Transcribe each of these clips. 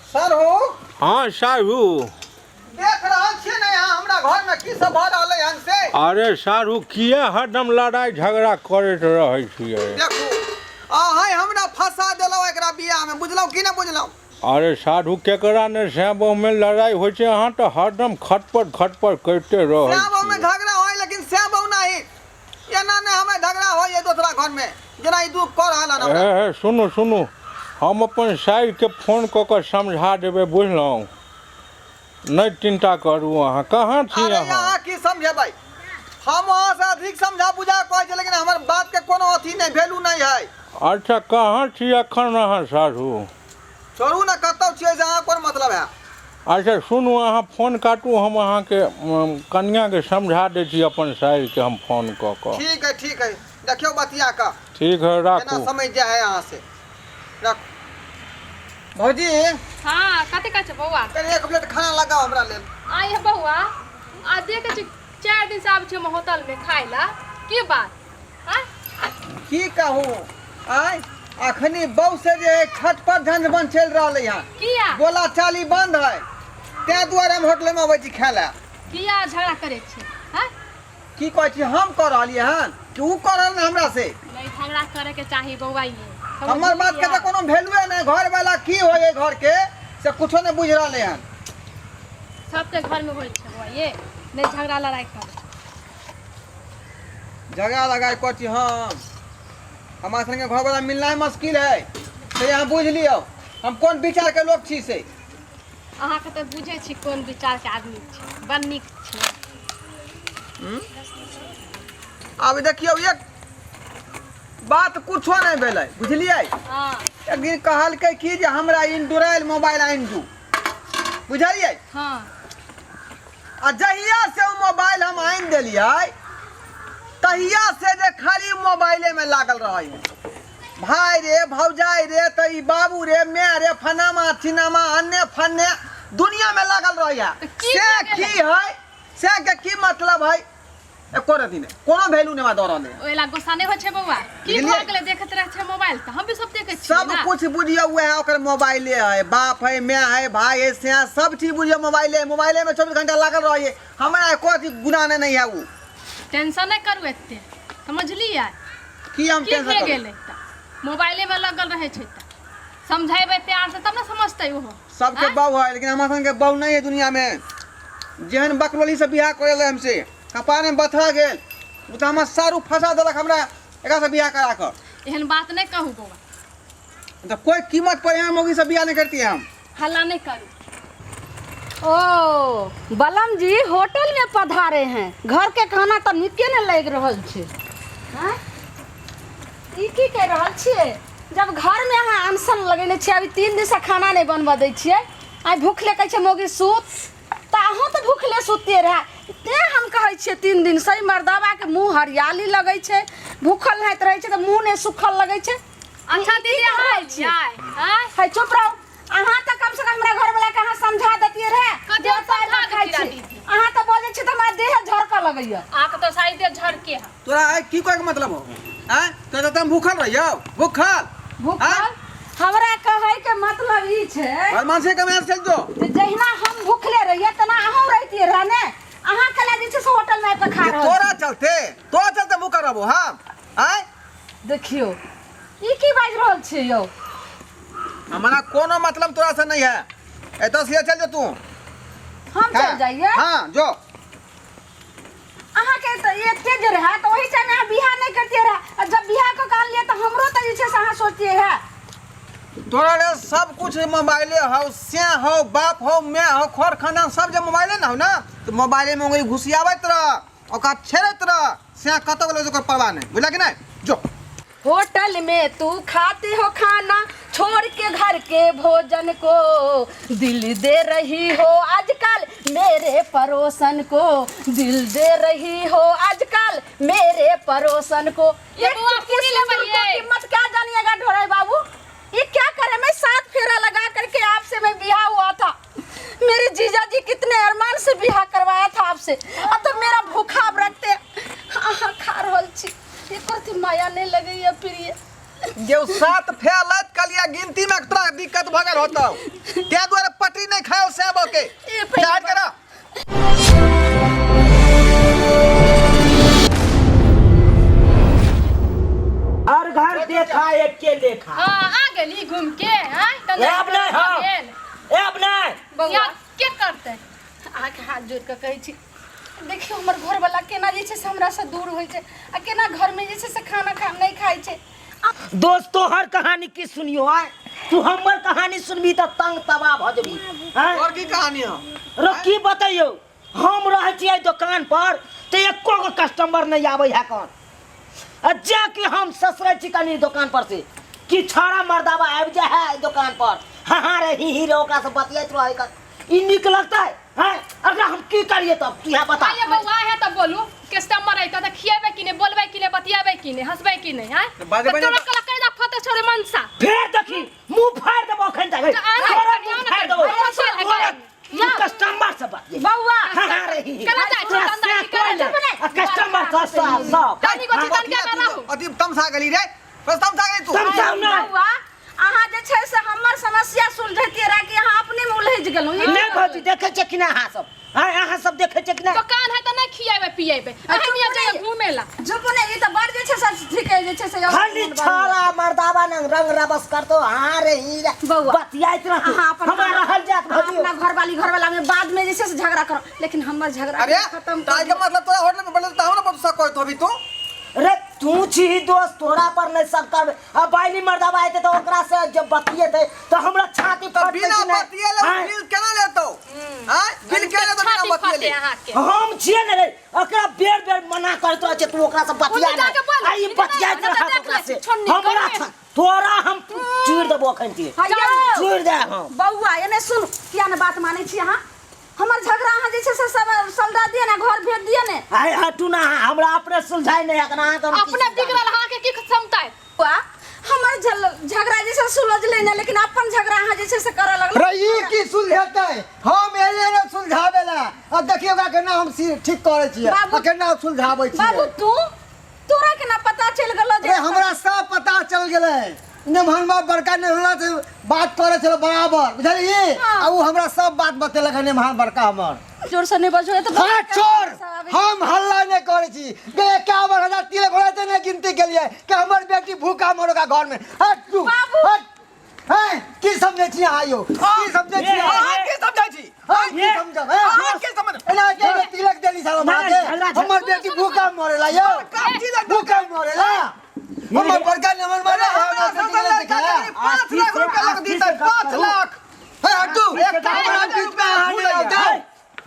Sir हो। हाँ साहू। देख रहल छियै ने यहाँ हमरा घर में की सब भऽ रहलै हन से। अरे सारू, किए हरदम लड़ाई झगड़ा करैत रहै छियै? देखू, अहाँ हमरा फंसा देलहुँ एकरा बियाह में, बुझलहुँ कि नहि बुझलहुँ? अरे साधु, केकरा ने सैं में लड़ाई होइ छै? अहाँ तऽ हरदम खटपट खटपट करिते रहै श्याम बहू में छियै। झगड़ा होय, लेकिन श्याम बहू नहीं एना नहीं हमें झगड़ा होय है दूसरा घर में जेना ई दुख कऽ रहल हन हमरा। हे हे, सुनू सुनू, हम अपन साइरके फोन कऽ कऽ समझा देबै, बुझलहुँ? नहि चिन्ता करू। अहाँ कहाँ छी? अरे अहाँ अहाँ की समझेबै? हम अहाँ से अधिक समझा बुझा कहै छी, लेकिन हमर बात के कोनो अथी नहीं, वैल्यू नहीं है। अच्छा, कहाँ छी एखन अहाँ साधु? छोड़ू ने, कतौ छियै से अहाँ कोन मतलब है? अच्छा सुनू, अहाँ फोन काटू, हम अहाँके कनिआँके समझा दै छी, अपन साइरके हम फोन कऽ कऽ। ठीक है, ठीक है, देखियौ बतिया कऽ। ठीक है, केना राखू। समझ जाए है अहाँ से। रख भौजी। हाँ, कथी कहै छै बौआ? कनि एक प्लेट खाना लगाओ हमरा लेल। आइ हे बौआ, आ देखै छी 4 दिन से आबै छी हम होटल में खाय ला, की बात आँय? की कहू, आय अखनी बहु से जे छत पर झंझबन चलि रहलै हन। किया? बोला चाली बंद है, ताहि दुआरे हम होटल में अबै छी खाय लए। किया झगड़ा करै छी आँय? की कहै छी, हम कऽ रहलियै हन कि उ कऽ रहल हन हमरा से? नहीं झगड़ा करे के चाही बौआ, ये हमर बात के तऽ कोनो वैल्यूए नहि। घर वाला की होइ है घर के, से कुछो नहि बुझि रहलै हन। सबके घर में होइ छै बौआ, ये नहीं झगड़ा लड़ाई कर। झगड़ा लगाए कथी हम? हमारा संगे घर वाला मिलना ही मुश्किल है, से अहाँ बुझि लियौ हम कोन विचार के लोग छी से। अहाँके तऽ बुझै छी कोन विचार के आदमी छी, बड़ नीक छी। आब देखियौ, एक बात कुछो नहि भेलै, बुझलियै? हाँ। एक दिन कहलकै कि जे हमरा एंड्रॉयड मोबाइल आनि दू, बुझलियै? हाँ। आ जहिया से ओ मोबाइल हम आनि देलियै, तहिया से जे खाली मोबाइले में लागल रहै है। भाई रे, भौजाई रे, तऽ ई बाबू रे, माय रे, फनामा चिनामा अन्ने फन्ने दुनिया में लागल रहै है। तऽ की से भऽ गेलै? की है, से के की मतलब है? एको रति नहि, कोनो वैल्यू नहि हमरा दऽ रहलै है। ओहि ला गुस्सा नहि होइ छै बौआ, की बुझलियै? भऽ गेलै? देखैत रहै छै मोबाइल तऽ हम भी सब देखै छियै सब ने। कुछ बुझियौ वएह ओकर मोबाइले है। बाप है, माय है, भाई है, से सब चीज बुझियौ मोबाइले है। मोबाइले में 24 घंटा लागल रहै, हमरा एको अथी गुना नहि है उ। टेंशन नहि करू एते, समझलियै? की हम की टेंशन भए करू? गेलै तऽ मोबाइले में लगल रहै छै, तऽ समझेबै प्यार से तब ने समझतै ओहो। सबके आँय? बहु है, लेकिन हमरा संगे बहु नहीं है दुनिया में। जेहन बकलोली से बियाह करे हमसे, कपार में बथा गेल। उ तऽ हमर सारू फंसा देलक हमरा एकरा से बियाह करा कर। एहन बात नहि कहू बौआ। तो कोई कीमत पर यहाँ मौगी से बियाह नहीं करती है हम। हल्ला नहि करू। ओ बलम जी होटल में पधारे हैं, घर के खाना तऽ नीके ने लागि रहल छै। आँय? ई की कहि रहल छियै? जब घर में अहाँ अनशन लगेने छियै, अभी 3 दिन से खाना नहि बनबऽ दै छियै, आइ भूखले कहै छै मौगी सुत, तऽ अहूँ तऽ भूखले सुतिए रहए। तेँ हम कहै छियै, 3 दिन से ई मर्दाबाके मुँह हरियाली लगै छै, भूखल नहाइत रहै छै तऽ मुँह नहि सुखल लगै छै। अच्छा ई की दीदी, कर अहाँ रहल छियै? आँय? है, चुप रहू। अहाँ तऽ कम से कम हमरा घर वाला के अहाँ समझा देतियै रहे कथी जे ओतऽ समझा आबि कऽ खाइ देतियै छी। दीदी? अहाँ तऽ बजै छी तऽ हमरा देह झरकऽ लगैया। अहाँके तऽ सारी देह झरके है। तोरा आइ की कहै के मतलब हो? आँय, तोरा तऽ हम भूखल रहियौ, भूखल? भूखल? हमरा कहै के मतलब ई छै बदमाशी के कमे चल जो। जे जहिना हम भूखले रहियै, तेना अहूँ रहितियै रहे ने। अहाँ केला जे छै से होटल में आबि कऽ खा जे रहल तोरा छी? चलते, तोरा चलते भूखल रहबो हम? आँय? देखियौ, ई की बाजि रहल छियै यौ? हमारा कोनो मतलब तोरा से नहीं है, एतऽ से चल जो तू। हम चल जाइए? हाँ, जो। अहाँके तऽ एते जे रहए तऽ ओहि टाइम अहाँ बियाह नहि करतियै रहए, आ जब बियाह कऽ कऽ आनलियै तऽ हमरो तऽ जे छै से अहाँ सोचतियै रहए। तोरा रे सब कुछ मोबाइले हौ, से हौ, बाप हौ, my हौ, खर खानदान सब जे मोबाइले ना हौ ना, तऽ मोबाइले में उंगली घुसियाबैत रह, ओकरा छेड़ैत रह, से कतऽ गेलै ओकर परवाह नहि। बुझलक कि नहि? जो। होटल में तू खाते हो खाना, छोड़ के घर के भोजन को, दिल दे रही हो आजकल मेरे पड़ोसन को, दिल दे रही हो आजकल मेरे पड़ोसन को। ये एक बुआ चुटकी सुनी ले सिंदूर को भैया। कीमत क्या जानिएगा ढोराई बाबू? ये क्या करे, मैं सात फेरा लगा करके आपसे मैं बियाह हुआ था। मेरे जीजा जी कितने अरमान से बियाह करवाया था आपसे, अब तो मेरा भूखा अब रखते। हाँ, खा रहल छी, एकर अथी माया नहीं लगैया प्रिय। जे उ सात फेलत कलिया गिनती में तोरा दिक्कत भऽ गेल होतौ। ताहि दुआरे पटरी नहि खाओ सेब के ए, पहिले हट करा। हर घर देखा एक के लेखा। हाँ, आ गेली घूम के। हाँ, ए, अब नहीं, हाँ। ए अब नहीं। बौआ के करते? अहाँके हाथ जोड़ि कऽ कहै छी, देखियौ हमर घरवला केना जे छै से हमरासँ दूर होइ छै आ केना घरमे जे छै से खाना खा नहि खाइ छै। दोस्त, तोहर कहानी की सुनियो? आय तू हमर कहानी सुनबी तऽ तंग तबाह भऽ जेबी। आँय? और की कहानी है? रो की बतैयौ, हम रहै छियै दोकान पर तऽ एको गो कस्टमर नहि आबै है कन, आ जे कि हम ससरै छी कनी दोकान पर से कि छौड़ा मर्दाबा आबि जाइ है दोकान पर, हाँ हाँ रे ही ही रे, ओकरा से बतियाइत रहै कन। ई नीक लगतै हैं? एकरा हम की करिए तब तू बता। आइए बौआ है तब बोलू, कस्टमर अइतै तऽ खिएबै कि नहि, बोलबै कि नहि, बतिएबै कि नहि, हँसबै कि नहि? आँय, बाजबै तऽ नहि। तोरा कला कैदा फते छोड़े मनसा। फेर देखी, मुंह फाड़ देबो अखन तक। तऽ आना, तोरा आना, मुंह फाड़ देबो। आना, आना, तोरा आना। तू कस्टमर से बतिया। बौआ। हाँ हाँ रे ही ही। केना जाइ छी? तोरा तंदा से की करै कोइ छी? नहि। आ कस्टमर से सब सब। तनी गो चिकन के रहू। अति तमसा गेली रे, बस तमसा गेली तू। तमसा नहि। बौआ, अहाँ जे छै से हमर समस्या सुलझैतियै रह कि अहाँ अपने में उलझि गेलहुँ? ई नहि भौजी, देखै छियै कि नहि अहाँ सब? आँय, अहाँ सब देखै छियै कि नहि? दोकान है तऽ नहि खिएबै पिएबै, अहाँ मियाँ जाइए घूमे ला। चुप नहि, ई तऽ बड़ जे छै से ठीक है जे छै से। खाली छाड़ा मर्दावा नंग रंग रबस करतो, हाँ रे ही रे। बौआ, बतियाइत रहतो। अहाँ अपन हमरा रहल जात अहाँ भौजी। अपना घरवाली घरवाला में बाद में जे छै से झगड़ा करो, लेकिन हमर झगड़ा अरे खत्म ताई के मतलब तोरा होटल में बनल त हमरा पर गुस्सा करत होबी तू। रे तू छी दोस्त, तोरा पर नहीं सब करबे। अब बाइली मर्दावा आते तो ओकरा से जब बतियेते तो हमरा छाती तो फटते बिना कि नहीं? बतियेले आँय? बिल केना लेतो? आँय, बिल केना लेतो बिना छाती फटे बतियेले? अहाँके। हम छियै ने रे, ओकरा बेर बेर मना करैत रहै छै, तू ओकरा से बतिया ओने जाके बोल, आ ई इने बतियाइत नहि, रहत ओने ओकरा देख से। ले, छोन्नी, हमरा कमे। तोरा हम चीर देबो अखन के। हैयौ। चीर दे हम। बौआ, एने सुन, किया ने बात मानै छी अहाँ? हमर झगड़ा अहाँ जे छै से सब सलटा दिअ ने, घर भेज दिअ ने। आइ हटू ना, हमरा अपने सुलझाइ नहि अखन अहाँके हम की अपने सुलझाबै? बिगड़ल अहाँके की क्षमता है? बौआ, हमर झगड़ा जे छै सुलझलै ने, लेकिन अपन झगड़ा अहाँ जे छै से करऽ लगलै। रे ई की सुलझेतै? हम एलियै ने सुलझाबै लए, आ देखियौ ओकरा केना हम ठीक करै छियै बाबू- आ केना सुलझाबै छियै। बाबू, तू तोरा केना पता चलि गेलो जे रे हमरा सब पता चल गेलै। नेमहनमा बड़का नेमहना से बात करै छलै बराबर, बुझलिही? हाँ। आ उ हमरा सब बात बतेलक हन नेमहन बड़का हमर। जोर से नहि बजबै तऽ हाँ छोड़, हम हल्ला नहीं करै छी। गे 51,000 तिलक होलै तऽ नहि गिनती केलियै कि हमर बेटी भूखा मरोगा घर में। हट तू, बाबू। हट। हैं, की समझै छी अहाँ यौ? की समझै छी अहाँ? अहाँ की समझै छी? हम की समझब, हैं? अहाँ की समझ एना के के तिलक देली साला ना, माँ के? झगड़ा- हमर बेटी भूखा मरेला यौ, कब तिलक भूखा मरेला। हमर बड़का नमन मारे, हमरा हमरा सब बेटी लड़का लड़का के 5 लाख रुपया लग दीतै, 5 लाख। हे हटू, एक हमरा बीच में अहाँ नहीं आउ, जाउ।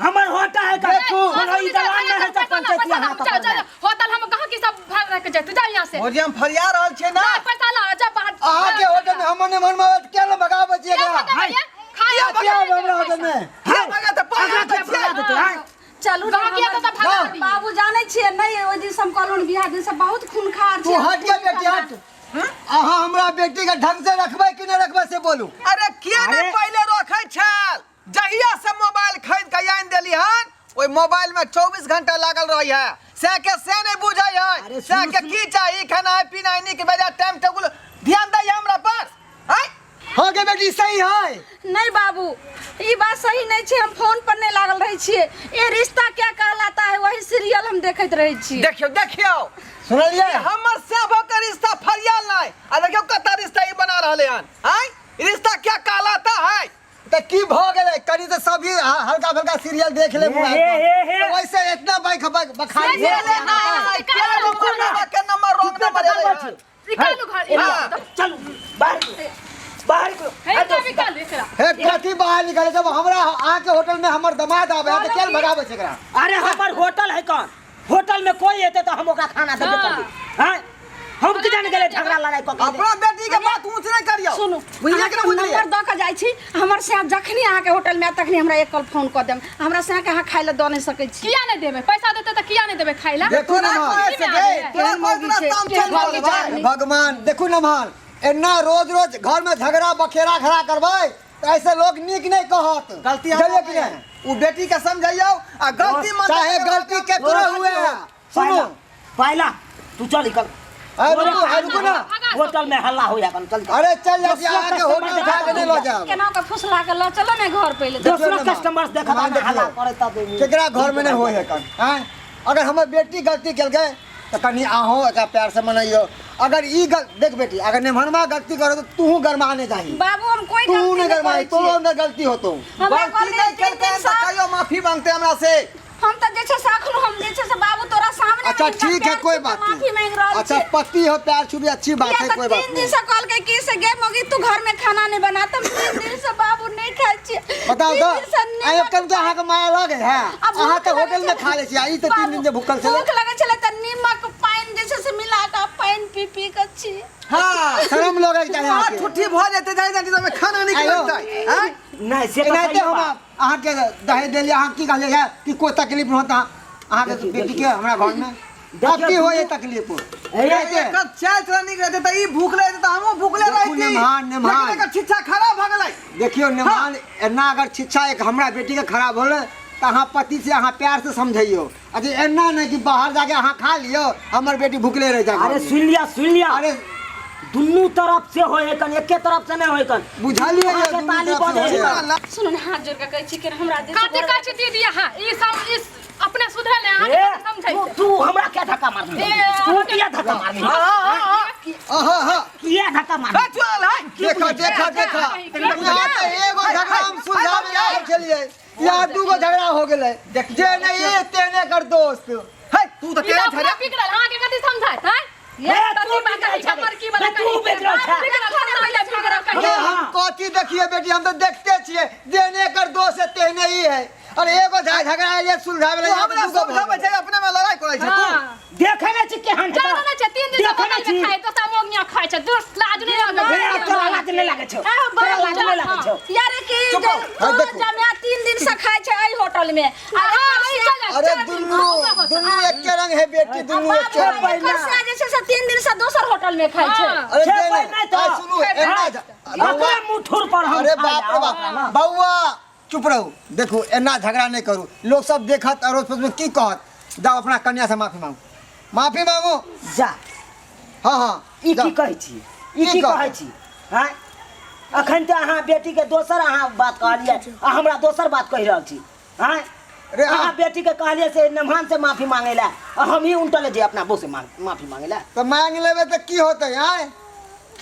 हमर होटल है का? देखू। कोनो ई दलान में है तऽ पंचायती अहाँ जा जा पकड़ने। होटल हम कहाँ की सब भाग रख जाए, तू जा यहाँ से। भौजी, हम फरिया रहल छियै ना। जा, पैसा ला, जा बाहर। अहाँ के होटल में हमर नमन मारे के ना भगाबै छियै एकरा? खाया किया आब हमरा होटल में? किया भगाते? पाँच अहाँ लाख के भगा देतै, आँय? चलू ने। गाँव किया हमर- तऽ भगा दी। बाबू, जानै छियै नहि, ओहि दिन से हम कहलहुँ बियाह दिन से बहुत खूनखार तू छै। हट के बेटी हट। अहाँ हमरा बेटी के ढंग से रखबै कि नहि रखबै से बोलू। अरे किया अरे। नहि पहिले रखै छल? जहिया से मोबाइल खरीद के आनि देली हन, ओहि मोबाइल में 24 घंटा लागल रही है। से के से नहीं बुझै है, अरे से सुनू, के सुनू। की चाही, खेनाइ पीनाइ नीक बेजा टाइम टेबुल ध्यान दै हमरा पर। आँय? हाँ के बेटी सही है। नहीं बाबू, ई बात सही नहीं छै। हम फोन पर नहीं लागल रहै छियै। ये रिश्ता क्या कहलाता है वही सीरियल हम देखैत रहै छियै। देखियौ देखियौ, सुनलियै? हमर सेवक के रिश्ता फरियाल नहीं, आ देखियौ कता रिश्ता ई बना रहले हन। आँय, रिश्ता क्या कहलाता है? तऽ की भऽ गेलै? कनी तऽ सभी हल्का फल्का सीरियल देख ले मोबाइल हे, पर। हे, हे। तऽ वैसे इतना बाइक बखान से ले ना, के गो के नंबर रॉन्ग कितना नंबर टका एलै हन? बचल? निकालू घर। हाँ। चलू बाहर निकलू, बाहर निकलू। हे, एकरा निकालू एकरा। हे कथी बाहर निकले? जब हमरा अहाँके होटल में हमर दमाद आबे है तऽ केल भगाबै छै एकरा? अरे हमर होटल है कौन? होटल में कोई एते तऽ हम ओकरा खाना देबे करबै। आँय? हम की जाने गेलै झगड़ा लड़ाई कऽ के। अपना बेटी के बात ऊंच नहीं करियो। सुनू, बुझलियै कि नहि बुझलियै? नंबर दऽ कऽ जाइ छी। हमर से जखनी अहाँके होटल में आयत तखनी हमरा एक कॉल फोन कऽ देब। हमरा से अहाँ खाइ लए दऽ नहि सकै छी। किया नहीं देबै? पैसा देते तऽ किया नहीं देबै खाइ ला? देखू तोरा नमहर कहै से गे, तोरा केहन मौगी कहै छै, रास्ता में केहन चलि मौगी रहल छै। बा। भगवान, देखू नमहर, एना रोज रोज घर में झगड़ा बखेड़ा खड़ा करबै तऽ ऐसे लोग नीक नहीं कहत। गलती बुझलियै कि नहीं? उ बेटी के समझाइयो आ गलती मन चाहे गलती केकरो हुए, सुनू। पहला, पहला तू चल निकल। अरे रुको, अरे रुको ना। होटल में हल्ला हो जाए चल। अरे चल जा, अहाँ के होटल उठा के नहीं लऽ जायब। केना के फुसला के लऽ चलो ने घर पहिले। दोसरो देखियौ ने कस्टमर से देखत माँ, ना हल्ला देखियौ। करे तब केकरा घर में नहीं होय है कन आँय? अगर हमर बेटी गलती केलकै तऽ कनि अहूँ एकरा प्यार से मनैयौ। अगर ई गल देख बेटी, अगर नेमहनमा गलती करो तो तूहू गरमा नहीं जाही। बाबू हम कोई तू गलती नहीं नहीं गरमाई, करै तोरो छियै। अंदर गलती होतो। हमरा गलती कहलकै नहि तीन केलकै दिन तऽ से कहियो माफी मांगते हमरा से। हम तऽ जे छै से अखनो हम जे छै से बाबू तोरा सामने अच्छा हिनका ठीक है, पैर कोई छू के बात माफी नहीं। मांगि रहल अच्छा छियै। पति हो प्यार छुबी अच्छी बात किया है, तऽ कोई बात 3 दिन नहीं। से कहलकै कि से गे मौगी तू घर में खाना नहीं बना, त हम 3 दिन से बाबू नहीं खाइ छियै। बताओ तीन तो दिन से आइ नीमक एखन के अहाँके माया लगे है? आ भूख अहाँ तऽ लगै होटल में छलै। खा लै छी, आ ई तऽ 3 दिन से भूखल छलै। भूख लगै छलै तऽ नीमक पानि जे छै से मिला कऽ पानि पी पी कऽ छी। हाँ शरम लगै के चाही अहाँके। ठुट्ठी भऽ जेतै जाहि जाहि समय खाना नीक आयो। लगतै आँय? नहीं से तऽ एनाहिते सही हम बात। अहाँके दहेज देलियै, अहाँ की कहलियै है कि कोई तकलीफ न होता अहाँके देखियौ, बेटी के देखियौ। हमरा घर में। देखियौ, अब की होय दुनू- तकलीफ? ए, एनाहिते। एकर चाल चलन नीक रहतै तऽ ई भूखले रहतै तऽ हमहूँ भूखले देखू, रहिती। नेमहान, नेमहान। लेकिन एकर शिक्षा खराब भऽ गेलै। देखियौ नेमान, एना अगर शिक्षा एक हमरा बेटी के खराब होलै तऽ अहाँ पति से अहाँ प्यार से समझैयौ। अच्छा एना नहीं कि बाहर जाके अहाँ खा लियौ, हमर बेटी भूखले रह जाए। अरे सुन लिया, सुन लिया। अरे दुनू तरफ से होय कन, एके तरफ से नहीं होय कन। बुझलियै अहाँके दुनू ताली तरफ से बजै होय। है। सुनू ने, हाथ जोड़ के कहै छी कि हमरा जे छै कथी कहै छी दीदी अहाँ? ई सब इस अपने सुधरल है, अहाँ ए, के समझै तू छै। तू हमरा क्या धक्का मारली? ए, तू किया धक्का मारली? हाँ हाँ किया धक्का मारली? ए, चल, है। देखा देखा देखा, यहाँ तऽ एगो झगड़ा हम सुलझाबै आयल छलियै, यहाँ दूगो झगड़ा हो गेलै। जे नहीं ये तेने कर दोस्त। है, तू तऽ ई तऽ केना अपना झगड़ा बिगड़ल, अहाँके कथी समझाइत है? ए, तू तू बात बिगड़ल कही, छे। हमर की वाला ए, तू कही। बिगड़ल छे। बिगड़ल, बिगड़ल, बिगड़ल कही। अरे हम कथी देखिए बेटी, हम तो देखते छियै जेने कर दोस्त है तेहने ही है। अरे एगो झगड़ा आयल सुलझाबै तू लए, हमरा दूगो भऽ समझाबै गेलै। छै, अपने में लड़ाई करै छै तू। हाँ। देखै नहि छी केहन छै। जानो नहि छै, 3 दिन से देखै नहि होटल में छी। खाइ, दोसर मोगिया खाइ छै, दोस्त लाज नहि लगै हे, छै। तोरा लाज नहि लागै छौ। आहो, तोरा लाज नहि लागै छौ। यार कि चुप जे रहो। हाँ, दू देखो। जमिया 3 दिन से खाइ छै एहि होटल में। आ हाँ, एकर ई से- चल, अरे 4 दिन दुनू खाउ, होटल। दुनू एके रंग है बेटी, दुनू एके बाबू, रंग। एकर से जे छै से 3 दिन से दोसर होटल में खाइ छै। हाँ। अरे खेबै जे नहि तऽ। आइ सुनू, एना बौआ, ओकरे मुठुर पर हम अरे खा बाप रे जाउ। बाप, बौआ चुप रहू। देखू एना झगड़ा नहीं करू, लोग सब देखत अड़ोस पड़ोस में की कहत। जाओ अपना कन्या से माफी मांगू, माफी मांगू। जा। हाँ हाँ ई जाओ। की कहै छी? ई की की कहै? कहै छी? आँय? अखन तऽ अहाँ बेटी के दोसर अहाँ बात कहलियै आ हमरा दोसर बात कहि रहल छी। आँय? रे, अहाँ अहाँ- बेटी के कहलियै से नमहान से माफी मांगै लए आ हम ही उनटले जे अपना बहू से माफी मांगै लए। तऽ मांग लेबै तऽ की होतै? आँय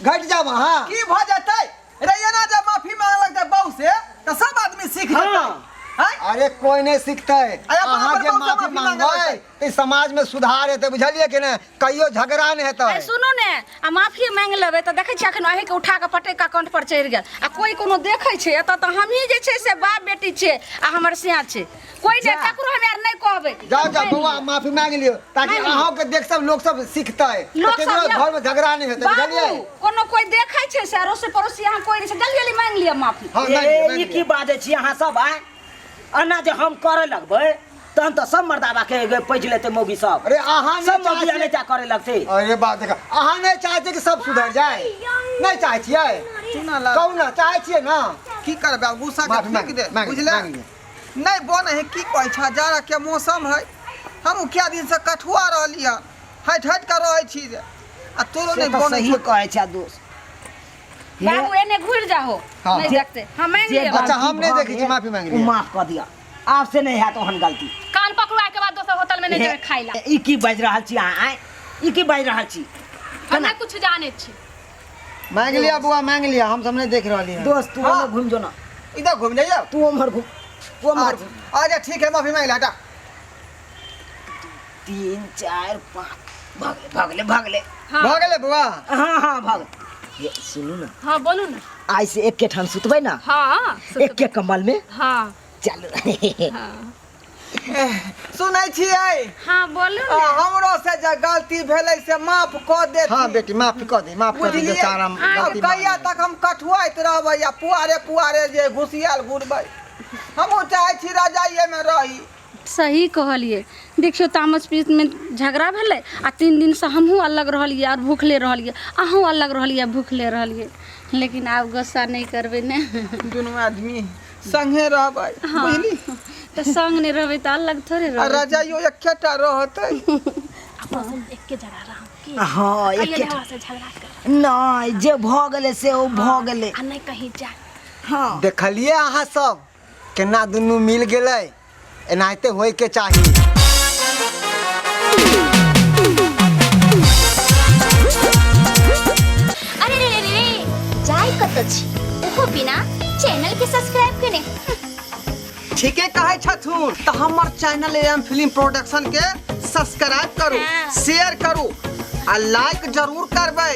घटि जाब अहाँ। की भऽ जेतै रे? एना जब माफी मांगे लगतै बहू से तऽ सब आदमी सीख जेतै। हाँ। आँय? अरे कोई नहीं सीखतै। अरे अपना अहाँ अपन जे बहू से माफी माफी मांगे मांगबै लगतै। तऽ समाज में सुधार हेतै, बुझलियै कि नहि? कहियो झगड़ा नहि हेतै। अरे सुनू ने, आ माफी मांगि लेबै तऽ देखै छियै अखन अहीँके उठा कऽ पटकि कऽ कंठ पर चढ़ि गेल आ कोई कोनो देखै छै? एतऽ तऽ हमही जे छै से बाप बेटी छियै आ हमर सिया छै, कोई नहि, ककरो हम आर नहि कहबै। जाओ जाओ बौआ, माफी मांगि लियौ ताकि मांगि लियौ। अहूँ के देख सब लोग सब सीखतै, तऽ लोक सब केकरो घर में झगड़ा नहि हेतै, बाबू, बुझलियै? कोनो कोई देखै छै से अड़ोसी पड़ोसी यहाँ कोई नहि छै, जल्दी जल्दी मांगि लिअ माफी। हाँ, मांगि लियौ, ए, मांगि ई की लियौ। बाजै छी अहाँ सब? आँय, एना जे हम करे लगबै तहन तऽ सब मर्दाबा के पैज लेतै मौगी सब। अरे अहाँ नहि सब मौगी चाहै नहि चा करे लगतै। अरे बाप देखा, अहाँ नहि चाहै छियै कि सब सुधरि जाय? नहि चाहै छियै? सुना ला। कहू ना, चाहै छियै ना? की करबै आब, गुस्सा के माफी फेंक मांगि दे, मांगि बुझले? मांगि लियौ। नहि बनै है, की कहै छ, जाड़ा के मौसम है, हम क्या दिन से कठुआ रहली हन, हटि हटि कऽ रहै छी जे आ तोरो से नहि तऽ बनै सही छौ। कहै छै दोस्त। बाबू एने घुरि जाहो, हाँ। नहि देखते हम मांगि जे लिअ। अच्छा, गलती हम नहि भऽ देखै छी, गेल, माफी मांगि ओ लिअ। माफ कऽ दिअ, आब से नहि हैत ओहन गलती। कान पकड़ुआ के बाद दोसर होटल में नहीं जेबै खाइ ला। ई की बाजि रहल छी अहाँ? आँय, ई की बाजि रहल छी? हम नहि कुछ जानै छी। मांगि लिअ बौआ, मांगि लिअ, हम सब नहि देख रहली हन। दोस्त तू हाँ। ओम्हर घुमि जो ना, इधर घुमि जाइए। तू ओम्हर घुम, तू ओम्हर घुम। अच्छा ठीक है, माफी मांगि ले, हटा। 3 4 5 भगले भगले भगले। हाँ। भऽ गेलै बौआ? हाँ हाँ भग। ये सुनू ना। हाँ बोलू ना। आइ से एके ठाम सुतबै ना? हाँ, सुतबै। एके कम्बल में? हाँ। चलू। हाँ। सुनै छियै? हाँ बोलू आ, ने। हमरो से जे गलती भेलै से माफ कऽ देथिन। हाँ बेटी, माफ कऽ दे, माफ कऽ दे बुझलियै? बेचारा आब गलती मान कहिया लेलकै। तक हम कठुआइत रहबै आ पुआरे पुआरे जे घुसियाल घुरबै? हमहूँ चाहै छी रजाइए मे रही। सही कहलियै। देखियौ तामस पीस में झगड़ा भेलै आ 3 दिन से हमहूँ अलग रहलियै आओर भूखले रहलियै, अहूँ अलग रहलियै भूखले रहलियै, लेकिन आब गुस्सा नहि करबै ने। दुनू आदमी संगे रहबै। हाँ। बुझली? तऽ संग नहि रहबै तऽ अलग थोड़े आ रहबै। रजाइयो एकेटा रहतै। अपन एके जगह रहब। की हँ, कहियो एके नहि हमरा से झगड़ा कर। नहि, जे भऽ गेलै से ओ भऽ गेलै। आ नहि कहीं जा। हँ। देखलियै अहाँ सब केना दुनू मिल गेलै? एनाहिते होइके चाही। अरे रे रे रे, जाय कत छी ओहो बिना चैनल के सब्सक्राइब केने? ठीके कहै छथुन। तऽ हमर चैनल एम फिल्म प्रोडक्शन के सब्सक्राइब करू, हाँ। शेयर करू आ लाइक जरूर करबै।